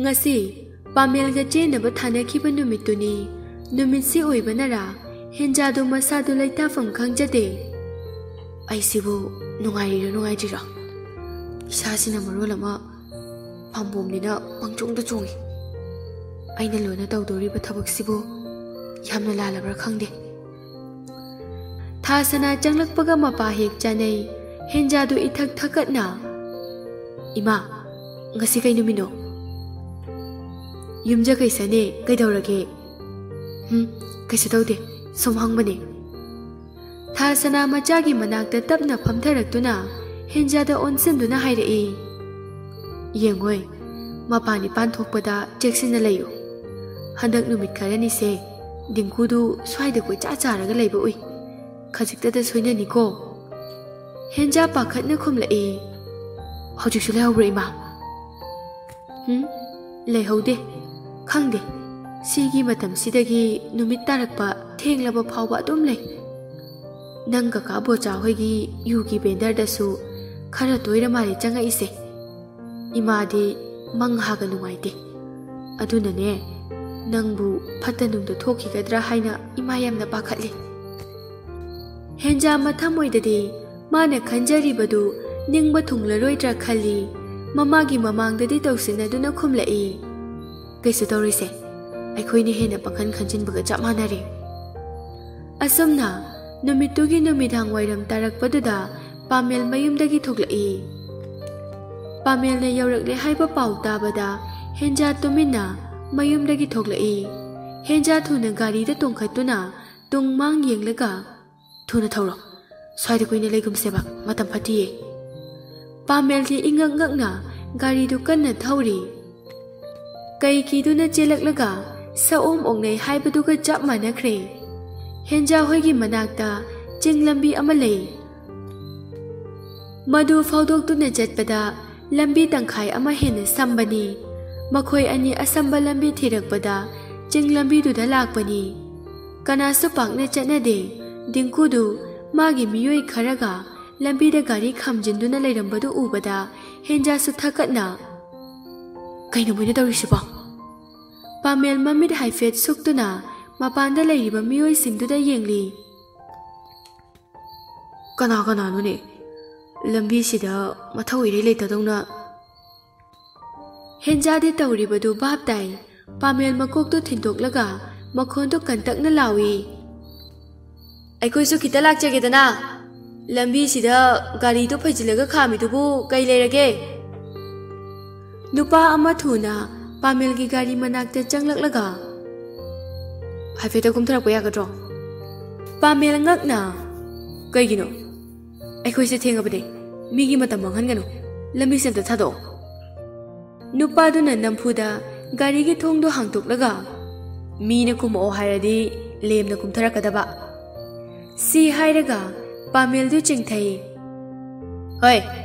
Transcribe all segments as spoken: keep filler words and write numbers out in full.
ꯉꯁꯤ ꯄꯥꯃꯦꯜꯒ ꯆꯦꯟꯅꯕ ꯊꯥꯅꯈꯤꯕ ꯅꯨꯃꯤꯠꯇꯨꯅꯤ꯫ ꯅꯨꯃꯤꯠꯁꯤ ꯑꯣꯏꯕꯅꯔꯥ, ꯍꯦꯟꯖꯥꯗꯨ ꯃꯁꯥꯗꯨ ꯂꯩꯇꯥꯐꯝ ꯈꯪꯖꯗꯦ꯫ ꯑꯩꯁꯤꯕꯨ ꯅꯨꯡꯉꯥꯏꯔꯤꯔꯣ ꯅꯨꯡꯉꯥꯏꯇ꯭ꯔꯤꯔꯣ? ꯏꯁꯥꯁꯤꯅ ꯃꯔꯣꯜ ꯑꯃ ꯄꯥꯝꯕꯣꯝꯅꯤꯅ ꯄꯪꯆꯣꯡꯗ ꯆꯣꯡꯏ꯫ ꯑꯩꯅ ꯂꯣꯏꯅ ꯇꯧꯗꯣꯔꯤꯕ ꯊꯕꯛꯁꯤꯕꯨ ꯌꯥꯝꯅ ꯂꯥꯜꯂꯕ꯭ꯔꯥ ꯈꯪꯗꯦ꯫ ꯊꯥ ꯁꯅꯥ ꯆꯪꯂꯛꯄꯒ ꯃꯄꯥ ꯍꯦꯛ ꯆꯥꯅꯩ꯫ ꯍꯦꯟꯖꯥꯗꯨ ꯏꯊꯛ ꯊꯛꯀꯠꯅ, "ꯏꯃꯥ, ꯉꯁꯤ ꯀꯩ ꯅꯨꯃꯤꯠꯅꯣ?" "ꯌꯨꯝꯖꯀꯩꯁꯅꯦ, ꯀꯩꯗꯧꯔꯒꯦ?" "ꯍꯨꯝ, ꯀꯩꯁꯨ ꯇꯧꯗꯦ, ꯁꯨꯝ ꯍꯪꯕꯅꯦ꯫" ꯊꯥ ꯁꯅꯥ ꯃꯆꯥꯒꯤ ꯃꯅꯥꯛꯇ ꯇꯞꯅ ꯐꯝꯊꯔꯛꯇꯨꯅ ꯍꯦꯟꯖꯥꯗ ꯑꯣꯟꯁꯤꯟꯗꯨꯅ ꯍꯥꯏꯔꯛꯏ, "ꯌꯦꯡꯉꯣꯏ, ꯃꯄꯥꯟ ꯏꯄꯥꯟ ꯊꯣꯛꯄꯗ ꯆꯦꯛꯁꯤꯟꯅ ꯂꯩꯌꯨ꯫ ꯍꯟꯗꯛ ꯅꯨꯃꯤꯠ ꯈꯔꯅꯤꯁꯦ ꯗꯤꯡꯀꯨꯗꯨ ꯁ꯭ꯋꯥꯏꯗ ꯀꯣꯏꯆꯥ ꯆꯥꯔꯒ ꯂꯩꯕ ꯎꯏ꯫ ꯈꯖꯤꯛꯇꯗ ꯁꯣꯏꯅꯅꯤꯀꯣ꯫" ꯍꯦꯟꯖꯥ ꯄꯥꯈꯠꯅ ꯈꯨꯝꯂꯛꯏ, "ꯍꯧꯖꯤꯛꯁꯨ ꯂꯩꯍꯧꯕ꯭ꯔꯣ, ꯏꯃꯥ?" "ꯎꯝ, ꯂꯩꯍꯧꯗꯦ꯫ ꯈꯪꯗꯦ, ꯁꯤꯒꯤ ꯃꯇꯝꯁꯤꯗꯒꯤ ꯅꯨꯃꯤꯠ ꯇꯥꯔꯛꯄ ꯊꯦꯡꯂꯕ ꯐꯥꯎꯕ ꯑꯗꯨꯝ ꯂꯩ꯫ ꯅꯪ ꯀꯀꯥ ꯕꯣꯆꯥ ꯍꯣꯏꯒꯤ ꯌꯨꯒꯤ ꯕꯦꯟꯗꯔꯗꯁꯨ ꯈꯔ ꯇꯣꯏꯔ ꯃꯥꯜꯂꯦ ꯆꯪꯉꯛꯏꯁꯦ꯫ ꯏꯃꯥꯗꯤ ꯃꯪ ꯍꯥꯒ ꯅꯨꯡꯉꯥꯏꯇꯦ꯫ ꯑꯗꯨꯅꯅꯦ, ꯅꯪꯕꯨ ꯐꯠꯇ ꯅꯨꯡꯗ ꯊꯣꯛꯈꯤꯒꯗ꯭ꯔꯥ ꯍꯥꯏꯅ ꯏꯃꯥ ꯌꯥꯝꯅ ꯄꯥꯈꯠꯂꯤ꯫" ꯍꯦꯟꯖꯥ ꯃꯊꯃꯣꯏꯗꯗꯤ ꯃꯥꯅ ꯈꯟꯖꯔꯤꯕꯗꯨ ꯅꯤꯡꯕ ꯊꯨꯡꯂꯔꯣꯏꯗ꯭ꯔꯥ ꯈꯜꯂꯤ꯫ ꯃꯃꯥꯒꯤ ꯃꯃꯥꯡꯗꯗꯤ ꯇꯧꯁꯤꯟꯅꯗꯨꯅ ꯈꯨꯝꯂꯛꯏ, "ꯀꯩꯁꯨ ꯇꯧꯔꯣꯏꯁꯦ, ꯑꯩꯈꯣꯏꯅ ꯍꯦꯟꯅ ꯄꯥꯈꯟ ꯈꯟꯖꯤꯟꯕꯒ ꯆꯞ ꯃꯥꯟꯅꯔꯦ꯫" ꯑꯁꯨꯝꯅ ꯅꯨꯃꯤꯠꯇꯨꯒꯤ ꯅꯨꯃꯤꯗꯥꯡ ꯋꯥꯏꯔꯝ ꯇꯥꯔꯛꯄꯗꯨꯗ ꯄꯥꯃꯦꯜ ꯃꯌꯨꯝꯗꯒꯤ ꯊꯣꯛꯂꯛꯏ꯫ ꯄꯥꯃꯦꯜꯅ ꯌꯧꯔꯛꯂꯦ ꯍꯥꯏꯕ ꯄꯥꯎ ꯇꯥꯕꯗ ꯍꯦꯟꯖꯥ ꯇꯨꯃꯤꯟꯅ ꯃꯌꯨꯝꯗꯒꯤ ꯊꯣꯛꯂꯛꯏ꯫ ꯍꯦꯟꯖꯥ ꯊꯨꯅ ꯒꯥꯔꯤꯗ ꯇꯣꯡꯈꯠꯇꯨꯅ ꯇꯨꯡ ꯃꯥꯡ ꯌꯦꯡꯂꯒ, "ꯊꯨꯅ ꯊꯧꯔꯣ, ꯁ꯭ꯋꯥꯏꯗ ꯀꯨꯏꯅ ꯂꯩꯒꯨꯝꯁꯦꯕ, ꯃꯇꯝ ꯐꯠꯇꯤꯌꯦ꯫" ꯄꯥꯃꯦꯜꯗꯤ ꯏꯉꯛ ꯉꯛꯅ ꯒꯥꯔꯤꯗꯨ ꯀꯟꯅ ꯊꯧꯔꯤ꯫ ꯀꯩ ꯀꯤꯗꯨꯅ ꯆꯦꯜꯂꯛꯂꯒ ꯁꯑꯣꯝ ꯑꯣꯛꯅꯩ ꯍꯥꯏꯕꯗꯨꯒ ꯆꯞ ꯃꯥꯟꯅꯈ꯭ꯔꯦ꯫ ꯍꯦꯟꯖꯥ ꯍꯣꯏꯒꯤ ꯃꯅꯥꯛꯇ ꯆꯤꯡ ꯂꯝꯕꯤ ꯑꯃ ꯂꯩ꯫ ꯃꯗꯨ ꯐꯥꯎꯗꯣꯛꯇꯨꯅ ꯆꯠꯄꯗ ꯂꯝꯕꯤ ꯇꯪꯈꯥꯏ ꯑꯃ ꯍꯦꯟꯅ ꯁꯝꯕꯅꯤ꯫ ꯃꯈꯣꯏ ꯑꯅꯤ ꯑꯁꯝꯕ ꯂꯝꯕꯤ ꯊꯤꯔꯛꯄꯗ ꯆꯤꯡ ꯂꯝꯕꯤꯗꯨꯗ ꯂꯥꯛꯄꯅꯤ꯫ ꯀꯅꯥꯁꯨ ꯄꯥꯛꯅ ꯆꯠꯅꯗꯦ꯫ ꯗꯤꯡꯀꯨꯗꯨ ꯃꯥꯒꯤ ꯃꯤꯑꯣꯏ ꯈꯔꯒ ꯂꯝꯕꯤꯗ ꯒꯥꯔꯤ ꯈꯥꯝꯖꯤꯟꯗꯨꯅ ꯂꯩꯔꯝꯕꯗꯨ ꯎꯕꯗ ꯍꯦꯟꯖꯥꯁꯨ ꯊꯛꯀꯠꯅ, ꯀꯩꯅꯣ ꯃꯣꯏꯅ ꯇꯧꯔꯤꯁꯤꯕꯣ? ꯄꯥꯃꯦꯜ ꯃꯃꯤꯠ ꯍꯥꯏꯐꯦꯠ ꯁꯨꯛꯇꯨꯅ ꯃꯄꯥꯟꯗ ꯂꯩꯔꯤꯕ ꯃꯤꯑꯣꯏꯁꯤꯡꯗꯨꯗ ꯌꯦꯡꯂꯤ꯫ ꯀꯅꯥ ꯀꯅꯥꯅꯣꯅꯦ? ꯂꯝꯕꯤꯁꯤꯗ ꯃꯊꯧ ꯏꯔꯩ ꯂꯩꯇꯗꯧꯅ꯫ ꯍꯦꯟꯖꯥꯗꯤ ꯇꯧꯔꯤꯕꯗꯨ ꯚꯥꯞ ꯇꯥꯏ꯫ ꯄꯥꯃꯦꯜ ꯃꯀꯣꯛꯇꯨ ꯊꯤꯟꯗꯣꯛꯂꯒ ꯃꯈꯣꯟꯗꯨ ꯀꯟꯇꯛꯅ ꯂꯥꯎꯏ꯫ "ꯑꯩꯈꯣꯏꯁꯨ ꯈꯤꯇ ꯂꯥꯛꯆꯒꯦꯗꯅ꯫ ꯂꯝꯕꯤꯁꯤꯗ ꯒꯥꯔꯤꯗꯨ ꯐꯩꯖꯤꯜꯂꯒ ꯈꯥꯝꯃꯤꯗꯨꯕꯨ ꯀꯩ ꯂꯩꯔꯒꯦ?" ꯅꯨꯄꯥ ꯑꯃ ꯊꯨꯅ ꯄꯥꯃꯦꯜꯒꯤ ꯒꯥꯔꯤ ꯃꯅꯥꯛꯇ ꯆꯪꯂꯛꯂꯒ, "ꯍꯥꯏꯐꯦꯠꯇ ꯀꯨꯝꯊꯔꯛꯄ ꯌꯥꯒꯗ꯭ꯔꯣ?" ꯄꯥꯃꯦꯜ ꯉꯛꯅ, "ꯀꯩꯒꯤꯅꯣ? ꯑꯩꯈꯣꯏꯁꯦ ꯊꯦꯡꯉꯕꯅꯦ꯫ ꯃꯤꯒꯤ ꯃꯇꯝ ꯃꯥꯡꯍꯟꯒꯅꯨ꯫ ꯂꯝꯕꯤꯁꯦ ꯑꯝꯇ ꯊꯥꯗꯣꯛꯑꯣ꯫" ꯅꯨꯄꯥꯗꯨꯅ ꯅꯝꯐꯨꯗ ꯒꯥꯔꯤꯒꯤ ꯊꯣꯡꯗꯣ ꯍꯥꯡꯗꯣꯛꯂꯒ, "ꯃꯤꯅ ꯀꯨꯝꯃꯛꯑꯣ ꯍꯥꯏꯔꯗꯤ ꯂꯦꯝꯅ ꯀꯨꯝꯊꯔꯛꯀꯗꯕ꯫" ꯁꯤ ꯍꯥꯏꯔꯒ ꯄꯥꯃꯦꯜꯗꯨ ꯆꯤꯡꯊꯩ꯫ "ꯍꯣꯏ,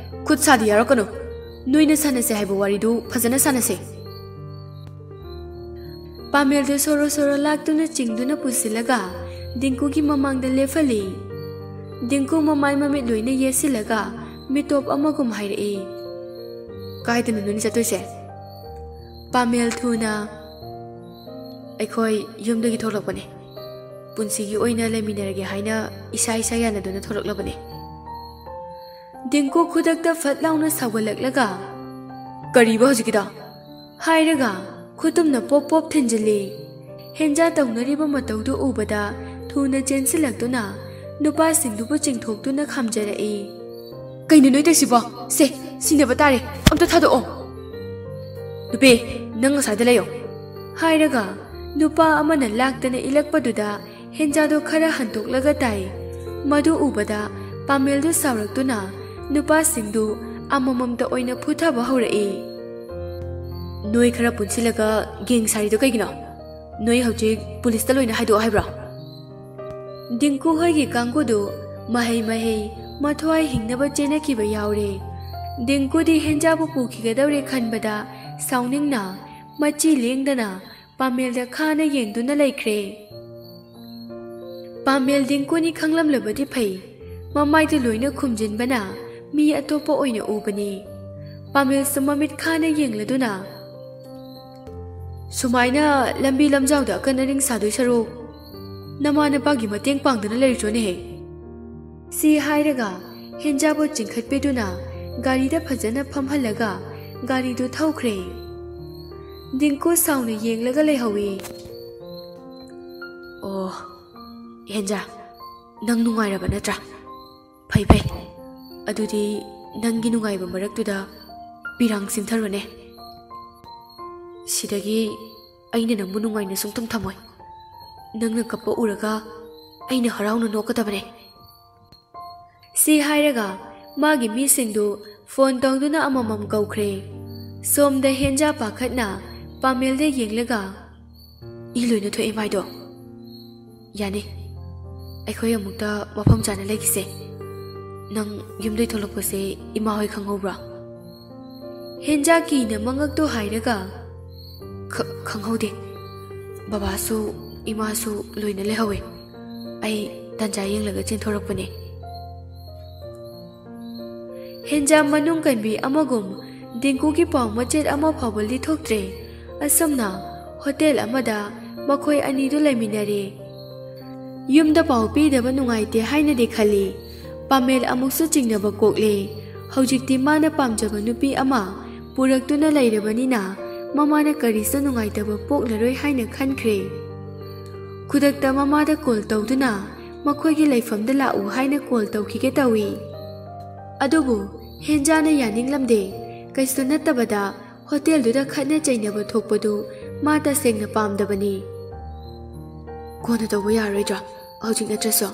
ꯈꯨꯠ ꯁꯥꯗꯤ ꯌꯥꯎꯔꯛꯀꯅꯨ꯫ ꯅꯣꯏꯅ ꯁꯥꯟꯅꯁꯦ ꯍꯥꯏꯕ ꯋꯥꯔꯤꯗꯨ ꯐꯖꯅ ꯁꯥꯟꯅꯁꯦ꯫" ꯄꯥꯃꯦꯜꯗꯨ ꯁꯣꯔꯣ ꯁꯣꯔꯣ ꯂꯥꯛꯇꯨꯅ ꯆꯤꯡꯗꯨꯅ ꯄꯨꯁꯤꯜꯂꯒ ꯗꯤꯡꯀꯨꯒꯤ ꯃꯃꯥꯡꯗ ꯂꯦꯞꯍꯜꯂꯤ꯫ ꯗꯤꯡꯀꯨ ꯃꯃꯥꯏ ꯃꯃꯤꯠ ꯂꯣꯏꯅ ꯌꯦꯠꯁꯤꯜꯂꯒ ꯃꯤꯇꯣꯞ ꯑꯃꯒꯨꯝ ꯍꯥꯏꯔꯛꯏ, "ꯀꯥꯏꯗꯅꯣ ꯅꯣꯏꯅ ꯆꯠꯇꯣꯏꯁꯦ?" ꯄꯥꯃꯦꯜ ꯊꯨꯅ, "ꯑꯩꯈꯣꯏ ꯌꯨꯝꯗꯒꯤ ꯊꯣꯛꯂꯛꯄꯅꯦ꯫ ꯄꯨꯟꯁꯤꯒꯤ ꯑꯣꯏꯅ ꯂꯩꯃꯤꯟꯅꯔꯒꯦ ꯍꯥꯏꯅ ꯏꯁꯥ ꯏꯁꯥ ꯌꯥꯅꯗꯨꯅ ꯊꯣꯛꯂꯛꯂꯕꯅꯦ꯫" ꯗꯤꯡꯀꯨ ꯈꯨꯗꯛꯇ ꯐꯠ ꯂꯥꯎꯅ ꯁꯥꯎꯒꯠꯂꯛꯂꯒ, "ꯀꯔꯤꯕ ꯍꯧꯖꯤꯛꯀꯤꯗꯣ?" ꯍꯥꯏꯔꯒ ꯈꯨꯇꯨꯝꯅ ꯄꯣꯞ ꯄꯣꯞ ꯊꯤꯟꯖꯤꯜꯂꯤ꯫ ꯍꯦꯟꯖꯥ ꯇꯧꯅꯔꯤꯕ ꯃꯇꯧꯗꯨ ꯎꯕꯗ ꯊꯨꯅ ꯆꯦꯟꯁꯤꯜꯂꯛꯇꯨꯅ ꯅꯨꯄꯥꯁꯤꯡꯗꯨꯕꯨ ꯆꯤꯡꯊꯣꯛꯇꯨꯅ ꯈꯥꯝꯖꯔꯛꯏ꯫ "ꯀꯩꯅꯣ ꯅꯣꯏ ꯇꯧꯏꯁꯤꯕꯣ? ꯁꯦ, ꯁꯤꯟꯅꯕ ꯇꯥꯔꯦ꯫ ꯑꯝꯇ ꯊꯥꯗꯣꯛꯑꯣ꯫" "ꯅꯨꯄꯤ, ꯅꯪ ꯑꯁ꯭ꯋꯥꯏꯗ ꯂꯩꯌꯣ," ꯍꯥꯏꯔꯒ ꯅꯨꯄꯥ ꯑꯃꯅ ꯂꯥꯛꯇꯅ ꯏꯜꯂꯛꯄꯗꯨꯗ ꯍꯦꯟꯖꯥꯗꯨ ꯈꯔ ꯍꯟꯇꯣꯛꯂꯒ ꯇꯥꯏ꯫ ꯃꯗꯨ ꯎꯕꯗ ꯄꯥꯃꯦꯜꯗꯨ ꯁꯥꯎꯔꯛꯇꯨꯅ ꯅꯨꯄꯥꯁꯤꯡꯗꯨ ꯑꯃꯃꯝꯇ ꯑꯣꯏꯅ ꯐꯨꯊꯕ ꯍꯧꯔꯛꯏ꯫ "ꯅꯣꯏ ꯈꯔ ꯄꯨꯟꯁꯤꯜꯂꯒ ꯒꯦꯡ ꯁꯥꯔꯤꯗꯣ ꯀꯩꯒꯤꯅꯣ? ꯅꯣꯏ ꯍꯧꯖꯤꯛ ꯄꯨꯂꯤꯁꯇ ꯂꯣꯏꯅ ꯍꯥꯏꯗꯣꯛꯑꯣ ꯍꯥꯏꯕ꯭ꯔꯣ?" ꯗꯤꯡꯀꯨ ꯍꯣꯏꯒꯤ ꯀꯥꯡꯕꯨꯗꯨ ꯃꯍꯩ ꯃꯍꯩ ꯃꯊ꯭ꯋꯥꯏ ꯍꯤꯡꯅꯕ ꯆꯦꯟꯅꯈꯤꯕ ꯌꯥꯎꯔꯦ꯫ ꯗꯤꯡꯀꯨꯗꯤ ꯍꯦꯟꯖꯥꯕꯨ ꯄꯨꯈꯤꯒꯗꯧꯔꯦ ꯈꯟꯕꯗ ꯁꯥꯎꯅꯤꯡꯅ ꯃꯆꯤ ꯂꯦꯡꯗꯅ ꯄꯥꯃꯦꯜꯗ ꯈꯥꯅ ꯌꯦꯡꯗꯨꯅ ꯂꯩꯈ꯭ꯔꯦ꯫ ꯄꯥꯃꯦꯜ ꯗꯤꯡꯀꯨꯅꯤ ꯈꯪꯂꯝꯂꯕꯗꯤ ꯐꯩ, ꯃꯃꯥꯏꯗꯨ ꯂꯣꯏꯅ ꯈꯨꯝꯖꯤꯟꯕꯅ ꯃꯤ ꯑꯇꯣꯞꯄ ꯑꯣꯏꯅ ꯎꯕꯅꯤ꯫ ꯄꯥꯃꯦꯜꯁꯨ ꯃꯃꯤꯠ ꯈꯥꯅ ꯌꯦꯡꯂꯗꯨꯅ, ꯁꯨꯃꯥꯏꯅ ꯂꯝꯕꯤ ꯂꯝꯖꯥꯎꯗ ꯑꯀꯟ ꯑꯔꯤꯡ ꯁꯥꯗꯣꯏ ꯁꯔꯨꯛ, ꯅꯃꯥ ꯅꯄꯥꯒꯤ ꯃꯇꯦꯡ ꯄꯥꯡꯗꯅ ꯂꯩꯔꯨꯆꯣꯅꯦꯍꯦ꯫ ꯁꯤ ꯍꯥꯏꯔꯒ ꯍꯦꯟꯖꯥꯕꯨ ꯆꯤꯡꯈꯠꯄꯤꯗꯨꯅ ꯒꯥꯔꯤꯗ ꯐꯖꯅ ꯐꯝꯍꯜꯂꯒ ꯒꯥꯔꯤꯗꯨ ꯊꯧꯈ꯭ꯔꯦ꯫ ꯗꯤꯡꯀꯨ ꯁꯥꯎꯅ ꯌꯦꯡꯂꯒ ꯂꯩꯍꯧꯏ꯫ "ꯑꯣ, ꯍꯦꯟꯖꯥ, ꯅꯪ ꯅꯨꯡꯉꯥꯏꯔꯕ ꯅꯠꯇ꯭ꯔꯥ? ꯐꯩ ꯐꯩ꯫ ꯑꯗꯨꯗꯤ ꯅꯪꯒꯤ ꯅꯨꯡꯉꯥꯏꯕ ꯃꯔꯛꯇꯨꯗ ꯄꯤꯔꯥꯡ ꯁꯤꯟꯊꯔꯣꯅꯦ꯫ ꯁꯤꯗꯒꯤ ꯑꯩꯅ ꯅꯪꯕꯨ ꯅꯨꯡꯉꯥꯏꯅ ꯁꯨꯡꯊꯝ ꯊꯝꯃꯣꯏ꯫ ꯅꯪꯅ ꯀꯞꯄ ꯎꯔꯒ ꯑꯩꯅ ꯍꯔꯥꯎꯅ ꯅꯣꯛꯀꯗꯕꯅꯦ꯫" ꯁꯤ ꯍꯥꯏꯔꯒ ꯃꯥꯒꯤ ꯃꯤꯁꯤꯡꯗꯨ ꯐꯣꯟ ꯇꯧꯗꯨꯅ ꯑꯃꯃꯝ ꯀꯧꯈ꯭ꯔꯦ꯫ ꯁꯣꯝꯗ ꯍꯦꯟꯖꯥ ꯄꯥꯈꯠꯅ ꯄꯥꯃꯦꯜꯗ ꯌꯦꯡꯂꯒ, "ꯏ ꯂꯣꯏꯅ ꯊꯣꯛꯑꯦ ꯃꯥꯏꯗꯣ꯫ ꯌꯥꯅꯤ, ꯑꯩꯈꯣꯏ ꯑꯃꯨꯛꯇ ꯃꯐꯝ ꯆꯥꯅ ꯂꯩꯈꯤꯁꯦ꯫ ꯅꯪ ꯌꯨꯝꯗꯩ ꯊꯣꯛꯂꯛꯄꯁꯦ ꯏꯃꯥ ꯍꯣꯏ ꯈꯪꯍꯧꯕ꯭ꯔꯥ?" ꯍꯦꯟꯖꯥ ꯀꯤꯅ ꯃꯉꯛꯇꯣ ꯍꯥꯏꯔꯒ, "ꯈ-, ꯈꯪꯍꯧꯗꯦ꯫ ꯕꯕꯥꯁꯨ ꯏꯃꯥꯁꯨ ꯂꯣꯏꯅ ꯂꯩꯍꯧꯋꯦ꯫ ꯑꯩ ꯇꯥꯟꯖꯥ ꯌꯦꯡꯂꯒ ꯆꯦꯟꯊꯣꯔꯛꯄꯅꯦ꯫" ꯍꯦꯟꯖꯥ ꯃꯅꯨꯡ ꯀꯟꯕꯤ ꯑꯃꯒꯨꯝ ꯗꯤꯡꯀꯨꯒꯤ ꯄꯥꯎ ꯃꯆꯦꯠ ꯑꯃ ꯐꯥꯎꯕ ꯂꯤꯊꯣꯛꯇ꯭ꯔꯦ꯫ ꯑꯁꯨꯝꯅ ꯍꯣꯇꯦꯜ ꯑꯃꯗ ꯃꯈꯣꯏ ꯑꯅꯤꯗꯨ ꯂꯩꯃꯤꯟꯅꯔꯦ꯫ ꯌꯨꯝꯗ ꯄꯥꯎ ꯄꯤꯗꯕ ꯅꯨꯡꯉꯥꯏꯇꯦ ꯍꯥꯏꯅꯗꯤ ꯈꯜꯂꯤ꯫ ꯄꯥꯃꯦꯜ ꯑꯃꯨꯛꯁꯨ ꯆꯤꯡꯅꯕ ꯀꯣꯛꯂꯦ꯫ ꯍꯧꯖꯤꯛꯇꯤ ꯃꯥꯅ ꯄꯥꯝꯖꯕ ꯅꯨꯄꯤ ꯑꯃ ꯄꯨꯔꯛꯇꯨꯅ ꯂꯩꯔꯕꯅꯤꯅ ꯃꯃꯥꯅ ꯀꯔꯤꯁꯨ ꯅꯨꯡꯉꯥꯏꯇꯕ ꯄꯣꯛꯂꯔꯣꯏ ꯍꯥꯏꯅ ꯈꯟꯈ꯭ꯔꯦ꯫ ꯈꯨꯗꯛꯇ ꯃꯃꯥꯗ ꯀꯣꯜ ꯇꯧꯗꯨꯅ ꯃꯈꯣꯏꯒꯤ ꯂꯩꯐꯝꯗ ꯂꯥꯛꯎ ꯍꯥꯏꯅ ꯀꯣꯜ ꯇꯧꯈꯤꯒꯦ ꯇꯧꯏ꯫ ꯑꯗꯨꯕꯨ ꯍꯦꯟꯖꯥꯅ ꯌꯥꯅꯤꯡꯂꯝꯗꯦ꯫ ꯀꯩꯁꯨ ꯅꯠꯇꯕꯗ ꯍꯣꯇꯦꯜꯗꯨꯗ ꯈꯠꯅ ꯆꯩꯅꯕ ꯊꯣꯛꯄꯗꯨ ꯃꯥ ꯇꯁꯦꯡꯅ ꯄꯥꯝꯗꯕꯅꯤ꯫ "ꯀꯣꯟꯅ ꯇꯧꯕ ꯌꯥꯔꯣꯏꯗ꯭ꯔꯣ? ꯍꯧꯖꯤꯛ ꯅꯠꯇ꯭ꯔꯁꯨ?"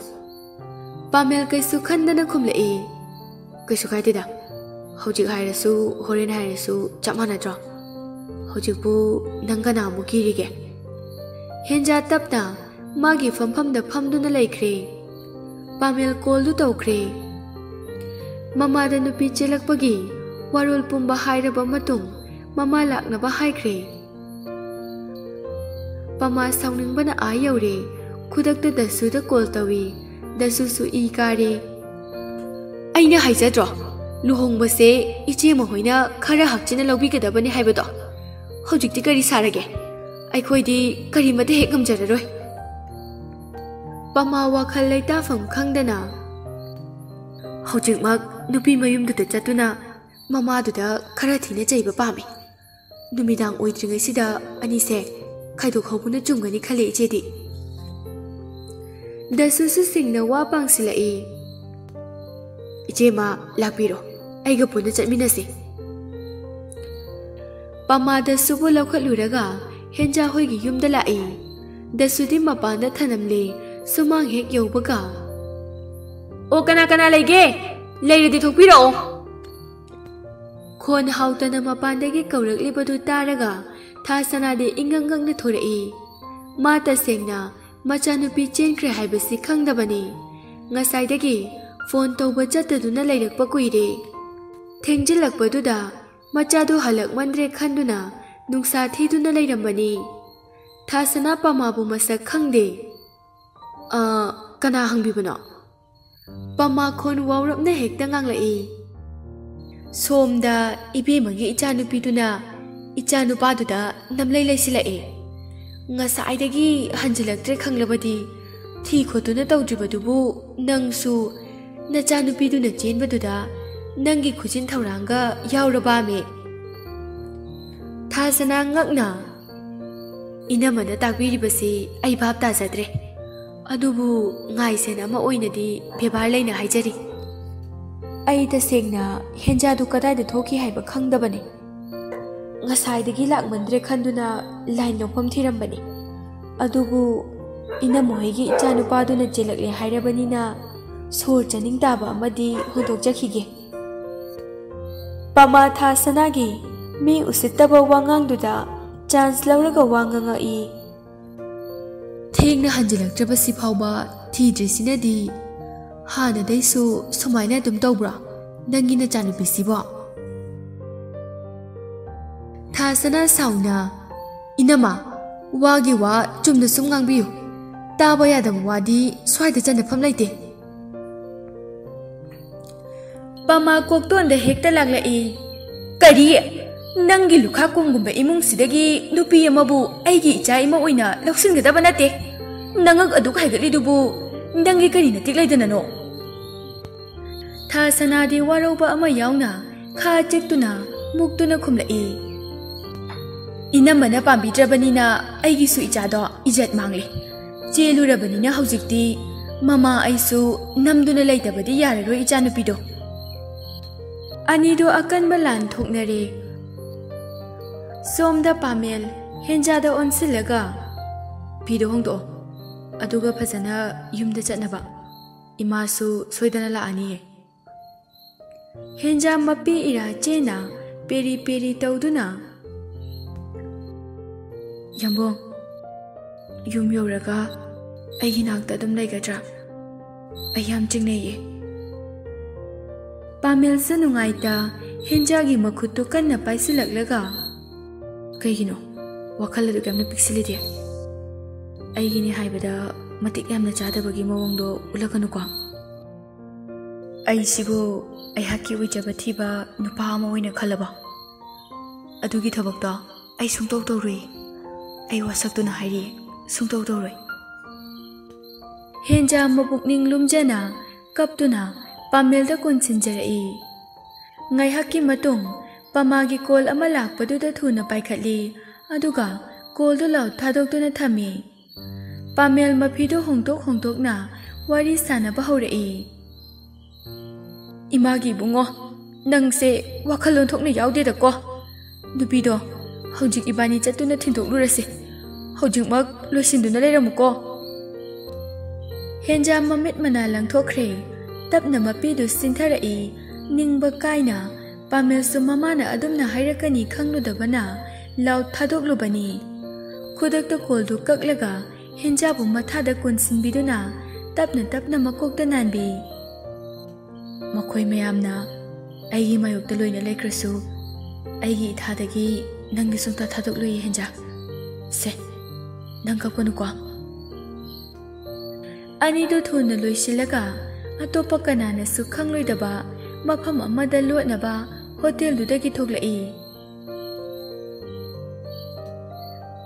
ꯄꯥꯃꯦꯜ ꯀꯩꯁꯨ ꯈꯟꯗꯅ ꯈꯨꯝꯂꯛꯏ꯫ "ꯀꯩꯁꯨ ꯀꯥꯏꯗꯦꯗ꯫ ꯍꯧꯖꯤꯛ ꯍꯥꯏꯔꯁꯨ ꯍꯣꯔꯦꯟ ꯍꯥꯏꯔꯁꯨ ꯆꯞ ꯃꯥꯟꯅꯗ꯭ꯔꯣ? ꯍꯧꯖꯤꯛꯄꯨ ꯅꯪ ꯀꯅꯥ ꯑꯃꯨꯛ ꯀꯤꯔꯤꯒꯦ?" ꯍꯦꯟꯖꯥ ꯇꯞꯅ ꯃꯥꯒꯤ ꯐꯝꯐꯝꯗ ꯐꯝꯗꯨꯅ ꯂꯩꯈ꯭ꯔꯦ꯫ ꯄꯥꯃꯦꯜ ꯀꯣꯜꯗꯨ ꯇꯧꯈ꯭ꯔꯦ꯫ ꯃꯃꯥꯗ ꯅꯨꯄꯤ ꯆꯦꯜꯂꯛꯄꯒꯤ ꯋꯥꯔꯣꯜ ꯄꯨꯝꯕ ꯍꯥꯏꯔꯕ ꯃꯇꯨꯡ ꯃꯃꯥ ꯂꯥꯛꯅꯕ ꯍꯥꯏꯈ꯭ꯔꯦ꯫ ꯄꯃꯥ ꯁꯥꯎꯅꯤꯡꯕꯅ ꯑꯥ ꯌꯧꯔꯦ꯫ ꯈꯨꯗꯛꯇ ꯗꯁꯨꯗ ꯀꯣꯜ ꯇꯧꯏ꯫ ꯗꯁꯨꯁꯨ ꯏ ꯀꯥꯔꯦ꯫ "ꯑꯩꯅ ꯍꯥꯏꯖꯗ꯭ꯔꯣ, ꯂꯨꯍꯣꯡꯕꯁꯦ ꯏꯆꯦ ꯃꯈꯣꯏꯅ ꯈꯔ ꯍꯛꯆꯤꯟꯅ ꯂꯧꯕꯤꯒꯗꯕꯅꯤ ꯍꯥꯏꯕꯗꯣ? ꯍꯧꯖꯤꯛꯇꯤ ꯀꯔꯤ ꯁꯥꯔꯒꯦ? ꯑꯩꯈꯣꯏꯗꯤ ꯀꯔꯤꯃꯇ ꯍꯦꯛ ꯉꯝꯖꯔꯔꯣꯏ꯫ ꯄꯃꯥ ꯋꯥꯈꯜ ꯂꯩꯇꯥꯐꯝ ꯈꯪꯗꯅ, "ꯍꯧꯖꯤꯛꯃꯛ ꯅꯨꯄꯤ ꯃꯌꯨꯝꯗꯨꯗ ꯆꯠꯇꯨꯅ ꯃꯃꯥꯗꯨꯗ ꯈꯔ ꯊꯤꯅ ꯆꯩꯕ ꯄꯥꯝꯃꯤ꯫ ꯅꯨꯃꯤꯗꯥꯡ ꯑꯣꯏꯗ꯭ꯔꯤꯉꯩꯁꯤꯗ ꯑꯅꯤꯁꯦ ꯈꯥꯏꯗꯣꯛꯍꯧꯕꯅ ꯆꯨꯝꯒꯅꯤ ꯈꯜꯂꯦ, ꯏꯆꯦꯗꯤ꯫" ꯗꯁꯨꯁꯨ ꯁꯤꯡꯅ ꯋꯥ ꯄꯥꯡꯁꯤꯜꯂꯛꯏ꯫ "ꯏꯆꯦꯃ, ꯂꯥꯛꯄꯤꯔꯣ, ꯑꯩꯒ ꯄꯨꯟꯅ ꯆꯠꯃꯤꯟꯅꯁꯤ꯫" ꯄꯃꯥ ꯗꯁꯨꯕꯨ ꯂꯧꯈꯠꯂꯨꯔꯒ ꯍꯦꯟꯖꯥ ꯍꯣꯏꯒꯤ ꯌꯨꯝꯗ ꯂꯥꯛꯏ꯫ ꯗꯁꯨꯗꯤ ꯃꯄꯥꯟꯗ ꯊꯅꯝꯂꯦ꯫ ꯁꯨꯃꯥꯡ ꯍꯦꯛ ꯌꯧꯕꯒ, "ꯑꯣ, ꯀꯅꯥ ꯀꯅꯥ ꯂꯩꯒꯦ? ꯂꯩꯔꯗꯤ ꯊꯣꯛꯄꯤꯔꯛꯑꯣ꯫" ꯈꯣꯟ ꯍꯥꯎꯇꯅ ꯃꯄꯥꯟꯗꯒꯤ ꯀꯧꯔꯛꯂꯤꯕꯗꯨ ꯇꯥꯔꯒ ꯊꯥ ꯁꯅꯥꯗꯤ ꯏꯉꯛ ꯉꯛꯅ ꯊꯣꯔꯛꯏ꯫ ꯃꯥ ꯇꯁꯦꯡꯅ ꯃꯆꯥꯅꯨꯄꯤ ꯆꯦꯟꯈ꯭ꯔꯦ ꯍꯥꯏꯕꯁꯤ ꯈꯪꯗꯕꯅꯤ꯫ ꯉꯁꯥꯏꯗꯒꯤ ꯐꯣꯟ ꯇꯧꯕ ꯆꯠꯇꯗꯨꯅ ꯂꯩꯔꯛꯄ ꯀꯨꯏꯔꯦ꯫ ꯊꯦꯡꯖꯤꯜꯂꯛꯄꯗꯨꯗ ꯃꯆꯥꯗꯨ ꯍꯜꯂꯛꯃꯟꯗ꯭ꯔꯦ ꯈꯟꯗꯨꯅ ꯅꯨꯡꯁꯥ ꯊꯤꯗꯨꯅ ꯂꯩꯔꯝꯕꯅꯤ꯫ ꯊꯥꯁꯅꯥ ꯄꯃꯥꯕꯨ ꯃꯁꯛ ꯈꯪꯗꯦ꯫ "ꯑ, ꯀꯅꯥ ꯍꯪꯕꯤꯕꯅꯣ?" ꯄꯃꯥ ꯈꯣꯟ ꯋꯥꯎꯔꯞꯅ ꯍꯦꯛꯇ ꯉꯥꯡꯂꯛꯏ꯫ ꯁꯣꯝꯗ ꯏꯕꯦꯝꯃꯒꯤ ꯏꯆꯥꯅꯨꯄꯤꯗꯨꯅ ꯏꯆꯥꯅꯨꯄꯥꯗꯨꯗ ꯅꯝꯂꯩ ꯂꯩꯁꯤꯜꯂꯛꯑꯦ꯫ "ꯉꯁꯥꯏꯗꯒꯤ ꯍꯟꯖꯤꯜꯂꯛꯇ꯭ꯔꯦ ꯈꯪꯂꯕꯗꯤ ꯊꯤ ꯈꯣꯠꯇꯨꯅ ꯇꯧꯗ꯭ꯔꯤꯕꯗꯨꯕꯨ ꯅꯪꯁꯨ ꯅꯆꯥꯅꯨꯄꯤꯗꯨꯅ ꯆꯦꯟꯕꯗꯨꯗ ꯅꯪꯒꯤ ꯈꯨꯖꯤꯟ ꯊꯧꯔꯥꯡꯒ ꯌꯥꯎꯔꯕꯃꯦ?" ꯊꯥꯁꯅꯥ ꯉꯛꯅ, "ꯏꯅꯝꯃꯅ ꯇꯥꯛꯄꯤꯔꯤꯕꯁꯤ ꯑꯩ ꯚꯥꯞ ꯇꯥꯖꯗ꯭ꯔꯦ꯫ ꯑꯗꯨꯕꯨ ꯉꯥꯏꯁꯦꯟ ꯑꯃ ꯑꯣꯏꯅꯗꯤ ꯕꯦꯕꯥꯔ ꯂꯩꯅ ꯍꯥꯏꯖꯔꯤ꯫ ꯑꯩ ꯇꯁꯦꯡꯅ ꯍꯦꯟꯖꯥꯗꯨ ꯀꯗꯥꯏꯗ ꯊꯣꯛꯈꯤ ꯍꯥꯏꯕ ꯈꯪꯗꯕꯅꯤ꯫ ꯉꯁꯥꯏꯗꯒꯤ ꯂꯥꯛꯃꯟꯗ꯭ꯔꯦ ꯈꯟꯗꯨꯅ ꯂꯥꯏꯟ ꯂꯧꯐꯝ ꯊꯤꯔꯝꯕꯅꯤ꯫ ꯑꯗꯨꯕꯨ ꯏꯅꯝꯃꯍꯣꯏꯒꯤ ꯏꯆꯥꯅꯨꯄꯥꯗꯨꯅ ꯆꯦꯜꯂꯛꯂꯦ ꯍꯥꯏꯔꯕꯅꯤꯅ ꯁꯣꯔ ꯆꯥꯅꯤꯡ ꯇꯥꯕ ꯑꯃꯗꯤ ꯍꯣꯟꯗꯣꯛꯆꯈꯤꯒꯦ꯫" ꯄꯃꯥ ꯊꯥꯁꯅꯥꯒꯤ ꯃꯤ ꯎꯁꯤꯠꯇꯕ ꯋꯥꯉꯥꯡꯗꯨꯗ ꯆꯥꯟꯁ ꯂꯧꯔꯒ ꯋꯥ ꯉꯥꯡꯉꯛꯏ꯫ "ꯊꯦꯡꯅ ꯍꯟꯖꯤꯜꯂꯛꯇ꯭ꯔꯕꯁꯤ ꯐꯥꯎꯕ ꯊꯤꯗ꯭ꯔꯤꯁꯤꯅꯗꯤ ꯍꯥꯟꯅꯗꯩꯁꯨ ꯁꯨꯃꯥꯏꯅ ꯑꯗꯨꯝ ꯇꯧꯕ꯭ꯔꯥ ꯅꯪꯒꯤ ꯅꯆꯥꯅꯨꯄꯤꯁꯤꯕꯣ?" ꯊꯥꯁꯅꯥ ꯁꯥꯎꯅ, "ꯏꯅꯝꯃ, ꯋꯥꯒꯤ ꯋꯥ ꯆꯨꯝꯅ ꯁꯨꯝ ꯉꯥꯡꯕꯤꯌꯨ꯫ ꯇꯥꯕ ꯌꯥꯗꯕ ꯋꯥꯗꯤ ꯁ꯭ꯋꯥꯏꯗ ꯆꯟꯅꯐꯝ ꯂꯩꯇꯦ꯫" ꯄꯃꯥ ꯀꯣꯛꯇꯣꯟꯗ ꯍꯦꯛꯇ ꯂꯥꯛꯂꯛꯏ꯫ "ꯀꯔꯤ? "ꯅꯪꯒꯤ ꯂꯨꯈꯥ ꯀꯣꯝꯒꯨꯝꯕ ꯏꯃꯨꯡꯁꯤꯗꯒꯤ ꯅꯨꯄꯤ ꯑꯃꯕꯨ ꯑꯩꯒꯤ ꯏꯆꯥ ꯏꯃꯧ ꯑꯣꯏꯅ ꯂꯧꯁꯤꯟꯒꯗꯕ ꯅꯠꯇꯦ꯫ ꯅꯉꯛ ꯑꯗꯨꯛ ꯍꯥꯏꯒꯠꯂꯤꯗꯨꯕꯨ ꯅꯪꯒꯤ ꯀꯔꯤ ꯅꯇꯤꯛ ꯂꯩꯗꯅꯅꯣ?" ꯊꯥ ꯁꯅꯥꯗꯤ ꯋꯥꯔꯧꯕ ꯑꯃ ꯌꯥꯎꯅ ꯈꯥ ꯆꯤꯛꯇꯨꯅ ꯃꯨꯛꯇꯨꯅ ꯈꯨꯝꯂꯛꯏ꯫ "ꯏꯅꯝꯃꯅ ꯄꯥꯝꯕꯤꯗ꯭ꯔꯕꯅꯤꯅ ꯑꯩꯒꯤꯁꯨ ꯏꯆꯥꯗꯣ ꯏꯖꯠ ꯃꯥꯡꯂꯦ꯫ ꯆꯦꯜꯂꯨꯔꯕꯅꯤꯅ ꯍꯧꯖꯤꯛꯇꯤ ꯃꯃꯥ ꯑꯩꯁꯨ ꯅꯝꯗꯨꯅ ꯂꯩꯇꯕꯗꯤ ꯌꯥꯔꯔꯣꯏ ꯏꯆꯥꯅꯨꯄꯤꯗꯣ꯫" ꯑꯅꯤꯗꯣ ꯑꯀꯟꯕ ꯂꯥꯟ ꯊꯣꯛꯅꯔꯦ꯫ ꯁꯣꯝꯗ ꯄꯥꯃꯦꯜ ꯍꯦꯟꯖꯥꯗ ꯑꯣꯟꯁꯤꯜꯂꯒ, "ꯐꯤꯗꯣ ꯍꯣꯡꯗꯣꯛꯑꯣ, ꯑꯗꯨꯒ ꯐꯖꯅ ꯌꯨꯝꯗ ꯆꯠꯅꯕ꯫ ꯏꯃꯥꯁꯨ ꯁꯣꯏꯗꯅ ꯂꯥꯛꯑꯅꯤꯌꯦ꯫" ꯍꯦꯟꯖꯥ ꯃꯄꯤ ꯏꯔꯥ ꯆꯦꯅ ꯄꯦꯔꯤ ꯄꯦꯔꯤ ꯇꯧꯗꯨꯅ, "ꯌꯥꯝꯕꯣꯡ, ꯌꯨꯝ ꯌꯧꯔꯒ ꯑꯩꯒꯤ ꯅꯥꯛꯇ ꯑꯗꯨꯝ ꯂꯩꯒꯗ꯭ꯔꯥ? ꯑꯩ ꯌꯥꯝ ꯆꯤꯡꯅꯩꯌꯦ꯫" ꯄꯥꯃꯦꯜꯁꯨ ꯅꯨꯡꯉꯥꯏꯇ ꯍꯦꯟꯖꯥꯒꯤ ꯃꯈꯨꯠꯇꯨ ꯀꯟꯅ ꯄꯥꯏꯁꯤꯜꯂꯛꯂꯒ, "ꯀꯩꯒꯤꯅꯣ ꯋꯥꯈꯜ ꯑꯗꯨꯛ ꯌꯥꯝꯅ ꯄꯤꯛꯁꯤꯜꯂꯤꯗꯤ? ꯑꯩꯒꯤꯅꯤ ꯍꯥꯏꯕꯗ ꯃꯇꯤꯛ ꯌꯥꯝꯅ ꯆꯥꯗꯕꯒꯤ ꯃꯑꯣꯡꯗꯣ ꯎꯠꯂꯛꯀꯅꯨꯀꯣ꯫ ꯑꯩꯁꯤꯕꯨ ꯑꯩꯍꯥꯛꯀꯤ ꯑꯣꯏꯖꯕ ꯊꯤꯕ ꯅꯨꯄꯥ ꯑꯃ ꯑꯣꯏꯅ ꯈꯜꯂꯕ? ꯑꯗꯨꯒꯤ ꯊꯕꯛꯇꯣ ꯑꯩ ꯁꯨꯡꯇꯧ ꯇꯧꯔꯣꯏ꯫ ꯑꯩ ꯋꯥꯁꯛꯇꯨꯅ ꯍꯥꯏꯔꯤ, ꯁꯨꯡꯇꯧ ꯇꯧꯔꯣꯏ꯫" ꯍꯦꯟꯖꯥ ꯃꯄꯨꯛꯅꯤꯡ ꯂꯨꯝꯖꯅ ꯀꯞꯇꯨꯅ ꯄꯥꯃꯦꯜꯗ ꯀꯣꯟꯁꯤꯟꯖꯔꯛꯏ꯫ ꯉꯥꯏꯍꯥꯛꯀꯤ ꯃꯇꯨꯡ ꯄꯃꯥꯒꯤ ꯀꯣꯜ ꯑꯃ ꯂꯥꯛꯄꯗꯨꯗ ꯊꯨꯅ ꯄꯥꯏꯈꯠꯂꯤ, ꯑꯗꯨꯒ ꯀꯣꯜꯗꯨ ꯂꯥꯎꯗ ꯊꯥꯗꯣꯛꯇꯨꯅ ꯊꯝꯃꯤ꯫ ꯄꯥꯃꯦꯜ ꯃꯐꯤꯗꯨ ꯍꯣꯡꯗꯣꯛ ꯍꯣꯡꯗꯣꯛꯅ ꯋꯥꯔꯤ ꯁꯥꯅꯕ ꯍꯧꯔꯛꯏ꯫ "ꯏꯃꯥꯒꯤ ꯏꯕꯨꯡꯉꯣ, ꯅꯪꯁꯦ ꯋꯥꯈꯜ ꯑꯣꯟꯊꯣꯛꯅ ꯌꯥꯎꯗꯦꯗꯀꯣ꯫ ꯅꯨꯄꯤꯗꯣ ꯍꯧꯖꯤꯛ ꯏꯕꯥꯅꯤ ꯆꯠꯇꯨꯅ ꯊꯤꯟꯗꯣꯛꯂꯨꯔꯁꯤ꯫ ꯍꯧꯖꯤꯛꯃꯛ ꯂꯣꯏꯁꯤꯟꯗꯨꯅ ꯂꯩꯔꯝꯃꯨꯀꯣ꯫" ꯍꯦꯟꯖꯥ ꯃꯃꯤꯠ ꯃꯅꯥ ꯂꯪꯊꯣꯛꯈ꯭ꯔꯦ꯫ ꯇꯞꯅ ꯃꯄꯤꯗꯨ ꯆꯤꯟꯊꯔꯛꯏ꯫ ꯅꯤꯡꯕ ꯀꯥꯏꯅ ꯄꯥꯃꯦꯜꯁꯨ ꯃꯃꯥꯅ ꯑꯗꯨꯝꯅ ꯍꯥꯏꯔꯛꯀꯅꯤ ꯈꯪꯂꯨꯗꯕꯅ ꯂꯥꯎꯗ ꯊꯥꯗꯣꯛꯂꯨꯕꯅꯤ꯫ ꯈꯨꯗꯛꯇ ꯀꯣꯜꯗꯨ ꯀꯛꯂꯒ ꯍꯦꯟꯖꯥꯕꯨ ꯃꯊꯥꯗ ꯀꯣꯟꯁꯤꯟꯕꯤꯗꯨꯅ ꯇꯞꯅ ꯇꯞꯅ ꯃꯀꯣꯛꯇ ꯅꯥꯟꯕꯤ꯫ "ꯃꯈꯣꯏ ꯃꯌꯥꯝꯅ ꯑꯩꯒꯤ ꯃꯥꯌꯣꯛꯇ ꯂꯣꯏꯅ ꯂꯩꯈ꯭ꯔꯁꯨ, ꯑꯩꯒꯤ ꯏꯊꯥꯗꯒꯤ ꯅꯪꯗꯤ ꯁꯨꯡꯊꯥ ꯊꯥꯗꯣꯛꯂꯣꯏꯌꯦ ꯍꯦꯟꯖꯥ꯫ ꯁꯦ, ꯅꯪ ꯀꯞꯀꯅꯨꯀꯣ꯫" ꯑꯅꯤꯗꯨ ꯊꯨꯅ ꯂꯣꯏꯁꯤꯜꯂꯒ ꯑꯇꯣꯞꯄ ꯀꯅꯥꯅꯁꯨ ꯈꯪꯂꯣꯏꯗꯕ ꯃꯐꯝ ꯑꯃꯗ ꯂꯣꯠꯅꯕ ꯍꯣꯇꯦꯜꯗꯨꯗꯒꯤ ꯊꯣꯛꯂꯛꯏ꯫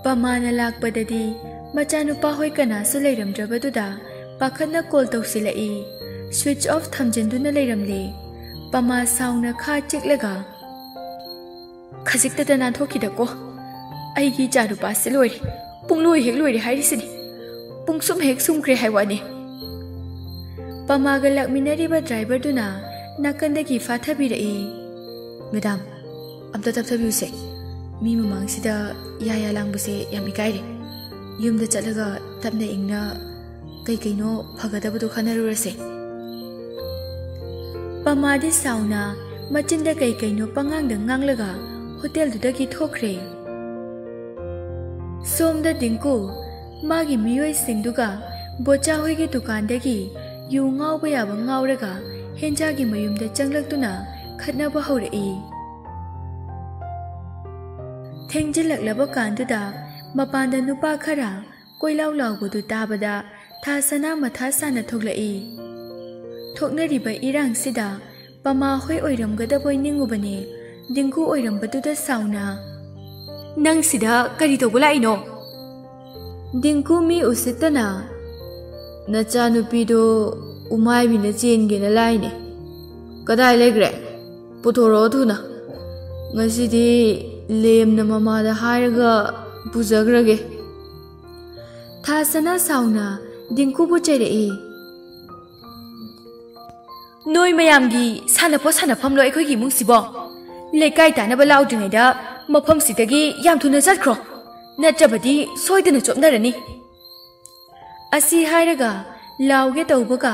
ꯄꯃꯥꯅ ꯂꯥꯛꯄꯗꯗꯤ ꯃꯆꯥꯅꯨꯄꯥ ꯍꯣꯏ ꯀꯅꯥꯁꯨ ꯂꯩꯔꯝꯗ꯭ꯔꯕꯗꯨꯗ ꯄꯥꯈꯠꯅ ꯀꯣꯜ ꯇꯧꯁꯤꯜꯂꯛꯏ꯫ ꯁ꯭ꯋꯤꯆ ꯑꯣꯐ ꯊꯝꯖꯤꯟꯗꯨꯅ ꯂꯩꯔꯝꯂꯦ꯫ ꯄꯃꯥ ꯁꯥꯎꯅ ꯈꯥ ꯆꯤꯛꯂꯒ, "ꯈꯖꯤꯛꯇꯗ ꯅꯥꯟꯊꯣꯛꯈꯤꯗꯀꯣ꯫ ꯑꯩꯒꯤ ꯏꯆꯥ ꯅꯨꯄꯥꯁꯤ ꯂꯣꯏꯔꯦ꯫ ꯄꯨꯡꯂꯣꯏ ꯍꯦꯛ ꯂꯣꯏꯔꯦ ꯍꯥꯏꯔꯤꯁꯤꯅꯤ꯫ ꯄꯨꯡꯁꯨꯝ ꯍꯦꯛ ꯁꯨꯝꯈ꯭ꯔꯦ ꯍꯥꯏ ꯋꯥꯅꯤ꯫" ꯄꯃꯥꯒ ꯂꯥꯛꯃꯤꯟꯅꯔꯤꯕ ꯗ꯭ꯔꯥꯏꯚꯔꯗꯨꯅ ꯅꯥꯀꯟꯗꯒꯤ ꯐꯥꯊꯕꯤꯔꯛꯏ꯫ "ꯃꯦꯗꯥꯝ, ꯑꯝꯇ ꯇꯞꯊꯕꯤꯌꯨꯁꯦ꯫ ꯃꯤ ꯃꯃꯥꯡꯁꯤꯗ ꯌꯥ ꯌꯥ ꯂꯥꯡꯕꯁꯦ ꯌꯥꯝ ꯏꯀꯥꯏꯔꯦ꯫ ꯌꯨꯝꯗ ꯆꯠꯂꯒ ꯇꯞꯅ ꯏꯪꯅ ꯀꯩ ꯀꯩꯅꯣ ꯐꯒꯗꯕꯗꯣ ꯈꯟꯅꯔꯨꯔꯁꯦ꯫" ꯄꯃꯥꯗꯤ ꯁꯥꯎꯅ ꯃꯆꯤꯟꯗ ꯀꯩ ꯀꯩꯅꯣ ꯄꯉꯥꯡꯗ ꯉꯥꯡꯂꯒ ꯍꯣꯇꯦꯜꯗꯨꯗꯒꯤ ꯊꯣꯛꯈ꯭ꯔꯦ꯫ ꯁꯣꯝꯗ ꯗꯤꯡꯀꯨ ꯃꯥꯒꯤ ꯃꯤꯑꯣꯏꯁꯤꯡꯗꯨꯒ ꯕꯣꯆꯥ ꯍꯣꯏꯒꯤ ꯗꯨꯀꯥꯟꯗꯒꯤ ꯌꯨ ꯉꯥꯎꯕ ꯌꯥꯕ ꯉꯥꯎꯔꯒ ꯍꯦꯟꯖꯥꯒꯤ ꯃꯌꯨꯝꯗ ꯆꯪꯂꯛꯇꯨꯅ ꯈꯠꯅꯕ ꯍꯧꯔꯛꯏ꯫ ꯊꯦꯡꯖꯤꯜꯂꯛꯂꯕ ꯀꯥꯟꯗꯨꯗ ꯃꯄꯥꯟꯗ ꯅꯨꯄꯥ ꯈꯔ ꯀꯣꯏꯂꯥꯎ ꯂꯥꯎꯕꯗꯨ ꯇꯥꯕꯗ ꯊꯥ ꯁꯅꯥ ꯃꯊꯥ ꯁꯥꯅ ꯊꯣꯛꯂꯛꯏ꯫ ꯊꯣꯛꯅꯔꯤꯕ ꯏꯔꯥꯡꯁꯤꯗ ꯄꯃꯥ ꯍꯣꯏ ꯑꯣꯏꯔꯝꯒꯗꯕꯣꯏ ꯅꯤꯡꯉꯨꯕꯅꯦ꯫ ꯗꯤꯡꯀꯨ ꯑꯣꯏꯔꯝꯕꯗꯨꯗ ꯁꯥꯎꯅ, "ꯅꯪ ꯁꯤꯗ ꯀꯔꯤ ꯇꯧꯕ ꯂꯥꯛꯏꯅꯣ?" ꯗꯤꯡꯀꯨ ꯃꯤ ꯎꯁꯤꯠꯇꯅ, "ꯅꯆꯥꯅꯨꯄꯤꯗꯣ ꯎꯃꯥꯏꯕꯤꯅ ꯆꯦꯟꯒꯦꯅ ꯂꯥꯛꯏꯅꯦ꯫ ꯀꯗꯥꯏ ꯂꯩꯈ꯭ꯔꯦ? ꯄꯨꯊꯣꯔꯛꯑꯣ ꯊꯨꯅ꯫ ꯉꯁꯤꯗꯤ ꯂꯦꯝꯅ ꯃꯃꯥꯗ ꯍꯥꯏꯔꯒ ꯄꯨꯖꯈ꯭ꯔꯒꯦ꯫" ꯊꯥꯁꯅꯥ ꯁꯥꯎꯅ ꯗꯤꯡꯀꯨꯕꯨ ꯆꯩꯔꯛꯏ꯫ "ꯅꯣꯏ ꯃꯌꯥꯝꯒꯤ ꯁꯥꯟꯅꯄꯣꯠ ꯁꯥꯟꯅꯐꯝꯂꯣ ꯑꯩꯈꯣꯏꯒꯤ ꯏꯃꯨꯡꯁꯤꯕꯣ? ꯂꯩꯀꯥꯏ ꯇꯥꯅꯕ ꯂꯥꯎꯗ꯭ꯔꯤꯉꯩꯗ ꯃꯐꯝꯁꯤꯗꯒꯤ ꯌꯥꯝ ꯊꯨꯅ ꯆꯠꯈ꯭ꯔꯣ, ꯅꯠꯇ꯭ꯔꯕꯗꯤ ꯁꯣꯏꯗꯅ ꯆꯣꯞꯅꯔꯅꯤ꯫" ꯑꯁꯤ ꯍꯥꯏꯔꯒ ꯂꯥꯎꯒꯦ ꯇꯧꯕꯒ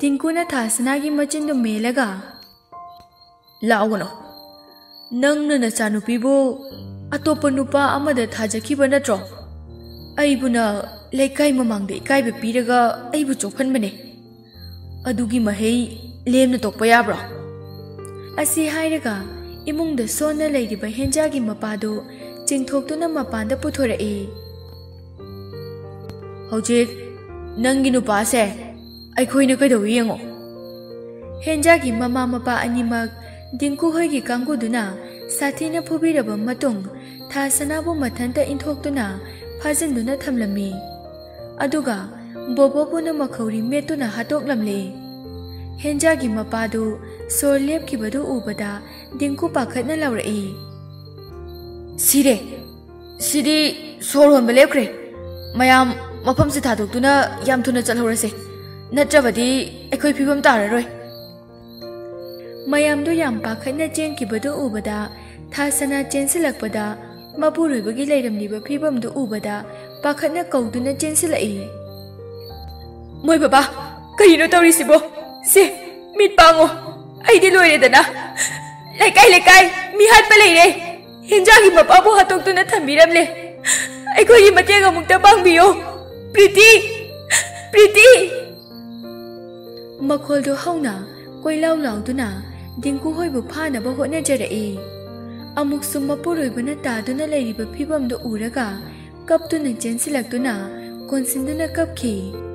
ꯗꯤꯡꯀꯨꯅ ꯊꯥꯁꯅꯥꯒꯤ ꯃꯆꯤꯟꯗꯨ ꯃꯦꯜꯂꯒ, "ꯂꯥꯎꯒꯅꯨ꯫ ꯅꯪꯅ ꯅꯆꯥꯅꯨꯄꯤꯕꯨ ꯑꯇꯣꯞꯄ ꯅꯨꯄꯥ ꯑꯃꯗ ꯊꯥꯖꯈꯤꯕ ꯅꯠꯇ꯭ꯔꯣ? ꯑꯩꯕꯨꯅ ꯂꯩꯀꯥꯏ ꯃꯃꯥꯡꯗ ꯏꯀꯥꯏꯕ ꯄꯤꯔꯒ ꯑꯩꯕꯨ ꯆꯣꯞꯍꯟꯕꯅꯦ꯫ ꯑꯗꯨꯒꯤ ꯃꯍꯩ ꯂꯦꯝꯅ ꯇꯣꯛꯄ ꯌꯥꯕ꯭ꯔꯣ?" ꯑꯁꯤ ꯍꯥꯏꯔꯒ ꯏꯃꯨꯡꯗ ꯁꯣꯟꯅ ꯂꯩꯔꯤꯕ ꯍꯦꯟꯖꯥꯒꯤ ꯃꯄꯥꯗꯨ ꯆꯤꯡꯊꯣꯛꯇꯨꯅ ꯃꯄꯥꯟꯗ ꯄꯨꯊꯣꯔꯛꯏ꯫ "ꯍꯧꯖꯤꯛ ꯅꯪꯒꯤ ꯅꯨꯄꯥꯁꯦ ꯑꯩꯈꯣꯏꯅ ꯀꯩꯗꯧꯏ ꯌꯦꯡꯉꯣ꯫" ꯍꯦꯟꯖꯥꯒꯤ ꯃꯃꯥ ꯃꯄꯥ ꯑꯅꯤꯃꯛ ꯗꯤꯡꯀꯨ ꯍꯣꯏꯒꯤ ꯀꯥꯡꯕꯨꯗꯨꯅ ꯁꯥꯊꯤꯅ ꯐꯨꯕꯤꯔꯕ ꯃꯇꯨꯡ, ꯊꯥꯁꯅꯥꯕꯨ ꯃꯊꯟꯇ ꯏꯟꯊꯣꯛꯇꯨꯅ ꯐꯥꯖꯤꯟꯗꯨꯅ ꯊꯝꯂꯝꯃꯤ꯫ ꯑꯗꯨꯒ ꯕꯣꯕꯣꯕꯨꯅ ꯃꯈꯧꯔꯤ ꯃꯦꯠꯇꯨꯅ ꯍꯥꯠꯇꯣꯛꯂꯝꯂꯦ꯫ ꯍꯦꯟꯖꯥꯒꯤ ꯃꯄꯥꯗꯨ ꯁꯣꯔ ꯂꯦꯞꯈꯤꯕꯗꯨ ꯎꯕꯗ ꯗꯤꯡꯀꯨ ꯄꯥꯈꯠꯅ ꯂꯥꯎꯔꯛꯏ, "ꯁꯤꯔꯦ! ꯁꯤꯗꯤ ꯁꯣꯔ ꯍꯣꯟꯕ ꯂꯦꯞꯈ꯭ꯔꯦ꯫ ꯃꯌꯥꯝ ꯃꯐꯝꯁꯤ ꯊꯥꯗꯣꯛꯇꯨꯅ ꯌꯥꯝ ꯊꯨꯅ ꯆꯠꯍꯧꯔꯁꯦ, ꯅꯠꯇ꯭ꯔꯕꯗꯤ ꯑꯩꯈꯣꯏ ꯐꯤꯕꯝ ꯇꯥꯔꯔꯣꯏ꯫" ꯃꯌꯥꯝꯗꯨ ꯌꯥꯝ ꯄꯥꯈꯠꯅ ꯆꯦꯟꯈꯤꯕꯗꯨ ꯎꯕꯗ, ꯊꯥꯁꯅꯥ ꯆꯦꯟꯁꯤꯜꯂꯛꯄꯗ, ꯃꯄꯨꯔꯣꯏꯕꯒꯤ ꯂꯩꯔꯝꯂꯤꯕ ꯐꯤꯕꯝꯗꯨ ꯎꯕꯗ ꯄꯥꯈꯠꯅ ꯀꯧꯗꯨꯅ ꯆꯦꯟꯁꯤꯜꯂꯛꯏ, "ꯃꯣꯏ ꯕꯕꯥ, ꯀꯔꯤꯅꯣ ꯇꯧꯔꯤꯁꯤꯕꯣ? ꯁꯦ, ꯃꯤꯠ ꯄꯥꯡꯉꯣ, ꯑꯩꯗꯤ ꯂꯣꯏꯔꯦꯗꯅ꯫ ꯂꯩꯀꯥꯏ ꯂꯩꯀꯥꯏ ꯃꯤ ꯍꯥꯠꯄ ꯂꯩꯔꯦ꯫ ꯍꯦꯟꯖꯥꯒꯤ ꯃꯄꯥꯕꯨ ꯍꯥꯠꯇꯣꯛꯇꯨꯅ ꯊꯝꯕꯤꯔꯝꯂꯦ꯫ ꯑꯩꯈꯣꯏꯒꯤ ꯃꯇꯦꯡ ꯑꯃꯨꯛꯇ ꯄꯥꯡꯕꯤꯌꯨ꯫ ꯄ꯭ꯔꯤꯇꯤ! ꯄ꯭ꯔꯤꯇꯤ!" ꯃꯈꯣꯜꯗꯨ ꯍꯧꯅ ꯀꯣꯏꯂꯥꯎ ꯂꯥꯎꯗꯨꯅ ꯗꯤꯡꯀꯨ ꯍꯣꯏꯕꯨ ꯐꯥꯅꯕ ꯍꯣꯠꯅꯖꯔꯛꯏ꯫ ꯑꯃꯨꯛꯁꯨ ꯃꯄꯨꯔꯣꯏꯕꯅ ꯇꯥꯗꯨꯅ ꯂꯩꯔꯤꯕ ꯐꯤꯕꯝꯗꯨ ꯎꯔꯒ ꯀꯞꯇꯨꯅ ꯆꯦꯟꯁꯤꯜꯂꯛꯇꯨꯅ ꯀꯣꯟꯁꯤꯟꯗꯨꯅ ꯀꯞꯈꯤ꯫